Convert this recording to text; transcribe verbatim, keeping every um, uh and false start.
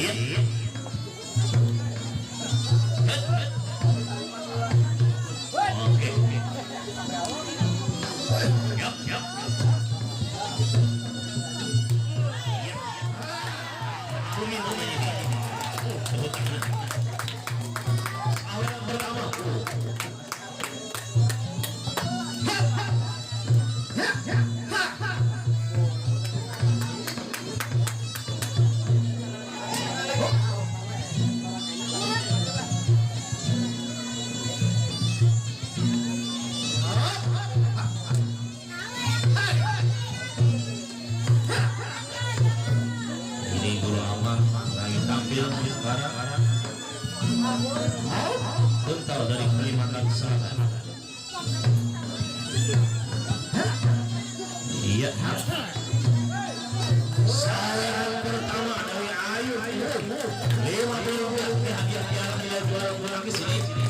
Oke. Yap, yap. Kuning, kuning. Awal pertama. Ini Guru Abah lagi tampil sekarang. Buntal dari Kalimantan Selatan. Iya. Saweran pertama dari Ayu. Lima puluh rupiah hadiah piala nilai dua ratus di sini.